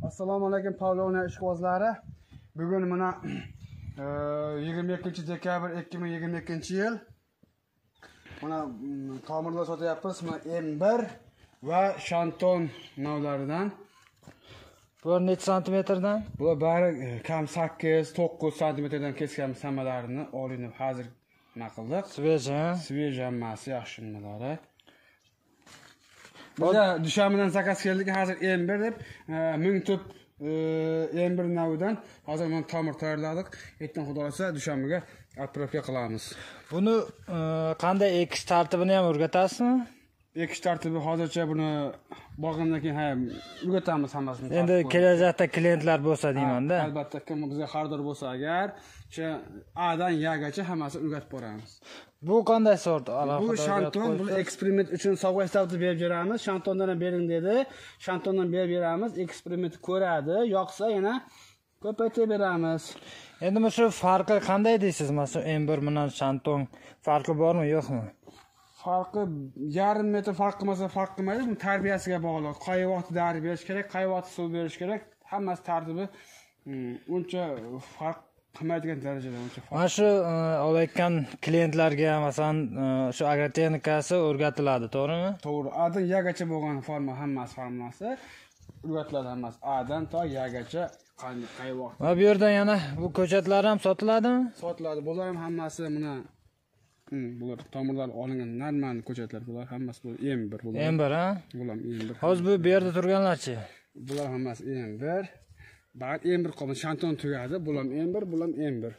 Assalomu alaykum Pavlovna ishqibozlari. Bugun mana 22 dekabr 2022 yil. Mana tomirlar sotyapmiz. Mana M1 va Shanton navlaridan. Bular necha santimetrdan? Bular bari kam 8, 9 santimetrdan kesganmiz hammalarini. Olinib hozir nima qildik? Svejiy, svejiy hammasi, yaxshi nimalari. Bizga dushanbadan zakaz keldik, hozir M1 deb 1000 tup M1 navidan hozir mana tomir tayyorladik. Ertan xudo xohlasa dushanbaga отправка qilamiz. Buni qanday ekish tartibini ham o'rgatasizmi? Ekish tartibi hozircha buni borgandan keyin ha o'rgatamiz hammasini. Endi kelajakda klientlar bo'lsa deyman-da. Albatta, kim bizga xaridor bo'lsa agar, o'sha A dan Y gacha hammasini o'rgatib boramiz. Bu qanday sort? Bu Shanton, bu eksperiment uchun sovg'a hisobida berib beramiz. Shantondan ham bering dedi. Shantondan berib beramiz, eksperiment ko'radi, yoqsa yana ko'paytirib beramiz. Endi mana shu farqi qanday deysiz? Masalan, M1 bilan Shanton farqi bormi, yo'qmi? Farqi yarim metr farq qilmasa farq qilmaydi. Bu tarbiyasiga bog'liq. Qay vaqt dori berish kerak, qay vaqt suv berish kerak, hammasi tartibi uncha farq qilmaydigan darajada uncha farq. Mana shu olayotgan klientlarga masalan shu agrotexnikasi o'rgatiladi, to'g'rimi? To'g'ri. A dan Y gacha bo'lgan forma hammasi formasi o'rgatiladi hammasi. A dan to Y gacha qay vaqt. Va bu yerdan yana bu ko'chatlar ham sotiladimi? Sotiladi. Bular ham hammasi mana bular tomirlar olingan normal ko'chatlar, bular hammasi bu M1 bular. M1 ha? Bular M1. Hozir bu yerda turganlarchi? Bular hammasi M1. Ba'd M1 qoldi, Shanton tugadi. Bular M1, bular M1.